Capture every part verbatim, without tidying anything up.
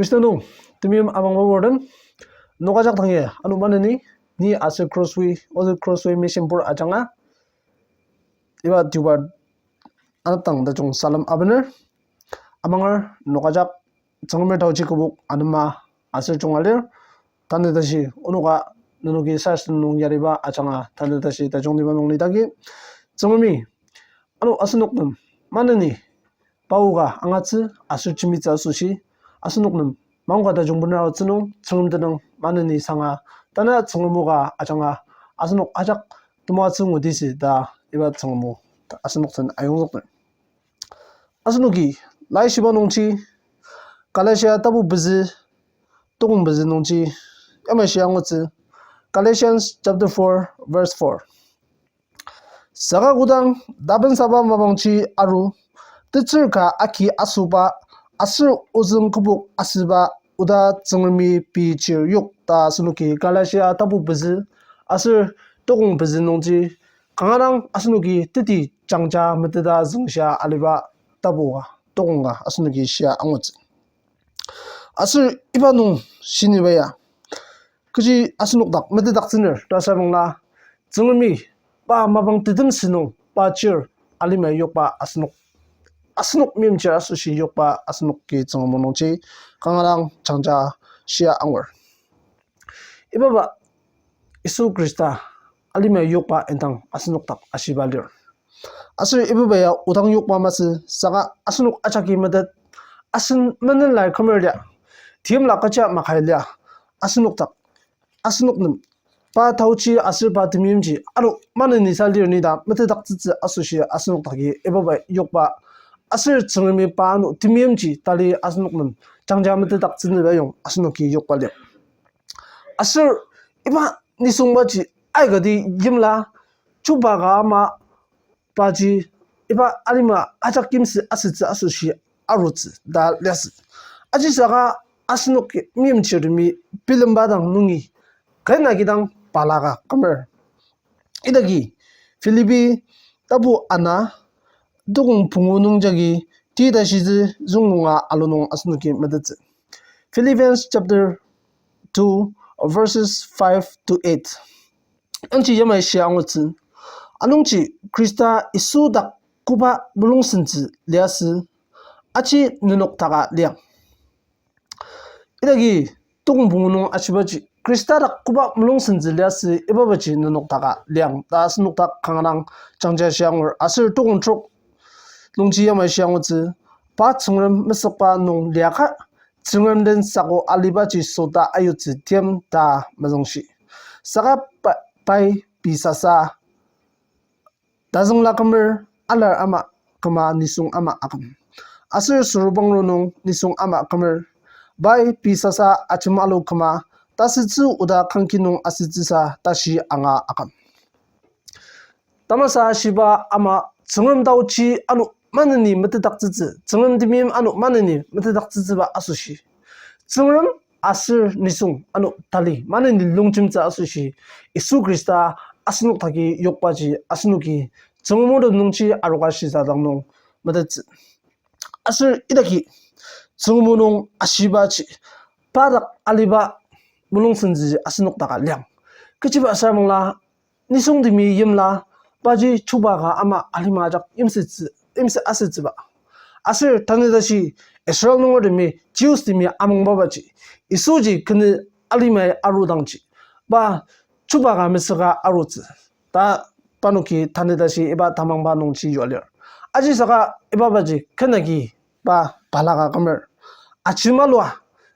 Khristan nung temeim amangba purtem, nok ajak dangi ano maneni, ni aser Crossway, aser Crossway Mission pur ajanga, iba tuba anepdang tajung salem abener. Amanger nok ajak Tsüngremer taochi kübok anema aser junga lir. Tanü tashi onoka nenoki sarasadem nung yariba ajanga tanü tashi tajungtiba nung lidaki, Tsüngremi ano asenok nem maneni paoka angatsü aser jembitsü asoshi, asenok nem maongka tajung bener aotsü nung Tsüngrem tenüng maneni sanga, tanü Tsüngrem o ka ajanga asenok ajak temoatsü ngudisi ta iba Tsüngrem o asenok den ayongzükner. Asenoki laishiba nungji, Galatia tapu pezü, tokong pezü nungji, yamai shia angutsü, Galatians chapter four, verse four. Saka kodang tapensaba mapangji aru, tetsür ka agi asoba, aser ozüng kübok asüba, oda Tsüngremi pei chir yok ta asenoki Galatia tapu pezü, aser tokong pezü nungji, kanga dang asenoki teti jangja meteta züngshia aliba tapu ka, tokong ka asenoki shia angutsü. Aser iba nung shiniba ya, kechi asenok dak metetdaktsüner ta asür bangla, Tsüngremi pa mapang tetemsü nung pa chir alimai yokba asenok, asenok meimchir asoshi yokba asenoki Tsüngrem o nungji kanga dang jangja shia angur. Ibaba Yisu Khrista alimai yokba indang asenok dak ashiba lir. Aser ibaba ya odang yokba masü, saka asenok ajaki metet, asen menen lai kümer lia, timla kecha makai lia, asenok dak, asenok nem pa taochi aser pa temeimji ano maneni sa lir ni ta metetdaktsütsü asoshi asenok daki ibaba yokba, aser Tsüngremi pa ano temeimji tali asenok nem jangja metetdaktsünüba yong asenoki yokba lir. Aser iba nisungbaji aikati yimla chuba ka ama paji iba alima ajak yimsü asütsü asoshi arutsü ta liasü. Ajisaka asenok meimchirtemi bilemba dang nungi kena kidang balaka kümer. Idaki Philippi tapu ana, tokong pungu nung jagi ti ta shitsü züngmunga alu nung asenoki metettsü. Philippians chapter two, verses five to eight. Anungji yamai shia angutsü. Anungji Khrista Yisu dak koba mulungsentsü liasü, aji nenok daka liang. Idaki tokong pungu nung ashibaji, Khrista dak koba mulungsentsü liasü ibabaji nenok daka liang ta asenok dak kanga dang jangja shia angur. Aser tokong trok nungji yamai shia angutsü, pa Tsüngrem mesükba nung liaka, Tsüngrem den sako alibaji sota ayutsü tim ta mezüngshi. Saka pa-, pai pei sasa tazüngla kümer, alar ama küma nisung ama aküm. Aser sorubangru nung nisung ama kümer, pai pei sasa ajem alu küma, tasütsü oda kangki nung asütsüsa tashi anga aküm. Tamasa ashiba ama Tsüngrem taochi ano maneni metetdaktsütsü, Tsüngrem temeim ano maneni metetdaktsütsüba asoshi, Tsüngrem aser nisung ano tali maneni longjemtsü asoshi, Yisu Khrista asenok daki yokbaji asenoki Tsüngrem o nungji aroka shisadang nung metettsü. Aser idaki Tsüngrem o nung ashibaji, pa dak aliba mulungsentsüji asenok daka liang. Kechiba sür bangla, nisungtemi yimla, paji chuba ka ama alima ajak yimsütsü, yimsü asütsüba. Aser tanü tashi Israel nungertemi, Jews temi amangbabaji, Yisuji kenü alimai arudangji, pa chuba ka mesüka arutsü ta parnoki tanü tashi iba tamangba nungji yua lir. Ajisaka ibabaji kenagi pa balaka kümer. Ajemalua,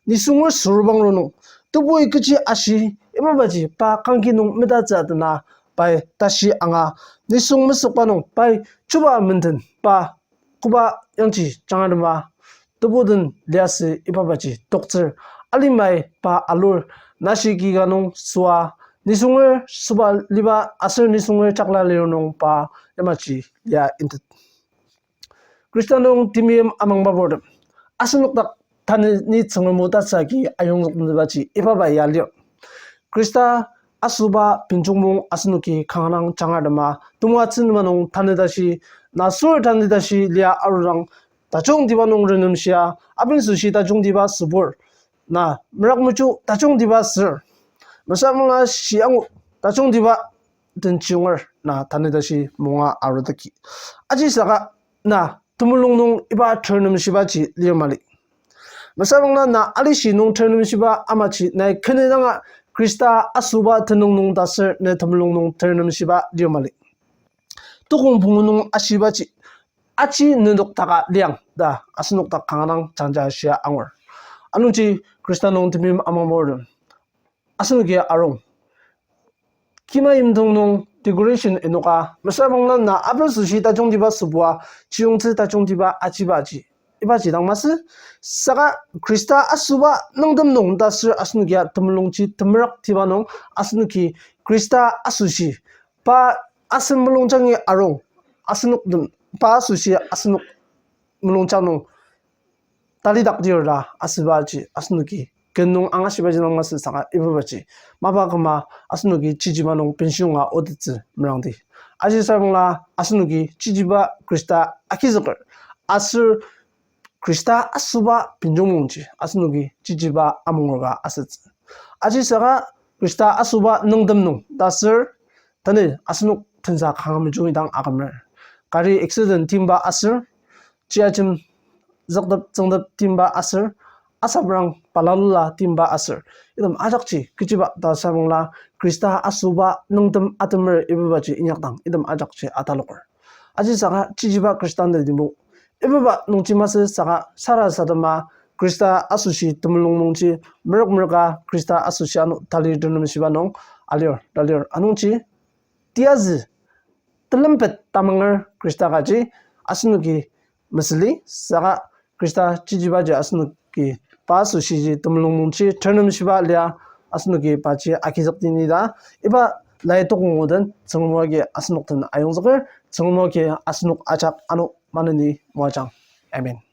nisunger sorubangru nung, tebui kechi ashi, ibabaji pa kangki nung metatsü atena, pai tashi anga, nisung mesükba nung pai chuba menden pa koba yangji jangadema, tebu den liasü ibabaji toktsür, alimai pa alur, nashi kika nung süa, nisunger süba liba aser nisunger jakla lir nung pa yamaji lia intet. Khrista nung temeim amangba purtem, asenok dak tanü ni Tsüngrem o tatsüka ayongzüknübaji ibaba ya lir. Khrista asüba benjongmung asenoki kanga dang jangatema temoatsü nema nung tanü tashi, nasür tanü tashi lia arudang, tajungtiba nung renemshia, abensoshi tajungtiba sübur, na merak meju tajungtiba sür, mesüra manga shi angu tajungtiba den chinger na tanü tashi munga arudaki. Aji saka na temulung nung iba ternemshibaji lir mali. Mesüra bangla na alishi nung ternemshiba amaji nai kene danga Khrista asüba tenüng nung ta sür ne temulung nung ternemshiba lir mali. Tukong pungu nung ashibaji, aji nenok taka liang ta asenok dak kanga dang jangja shia angur. Anungji Khrista nung temeim amangbotem, asenoki arung kima yimdong nung decoration inoka, mesüra bangla na aper asoshi tajungtiba sübua, chiyungtsü tajungtiba ajibaji, ibaji dang masü. Saka Khrista asüba nüngtem nung ta sür asenokia temulungji temeraktiba nung asenoki Khrista asoshi, pa asen mulungjangi arung, asenok den, pa asoshi asenok mulungjang nung talidak lir ta asübaji asenoki ken nung angashibaji dang masü. Saka ibabaji mapa küma asenoki chichiba nung benshiyonga otettsü merangdi. Aji sür bangla asenoki chichiba Khrista agizüker aser Khrista asüba benjong mungji asenoki chichiba amungerka asütsü. Aji saka Khrista asüba nüngtem nung ta sür tanü asenok tensa kanga mejungi dang akümer. Gari accident timba aser, chiajem züktep tsüngtep timba aser, asaprang balalula timba aser, item ajakji kechiba ta sür bangla Khrista asüba nüngtem atemer ibabaji inyakdang item ajakji ataloker. Aji saka chichiba Khristan tetibo ibaba nungji masü. Saka sarasadema Khrista asoshi temulung nungji merük merüka Khrista asoshi ano tali ternemshiba nung alir ta lir. Anungji tiyazü telempet tamanger Khrista kaji asenoki mesüli. Saka Khrista chichibaji asenoki pa asoshiji temulung nungji ternemshiba lia asenoki paji agizükdi ni ta iba lai tokong o den Tsüngrem o agi asenok den ayongzüker. Tsüngrem o agi asenok ajak ano maneni moajang. Amen.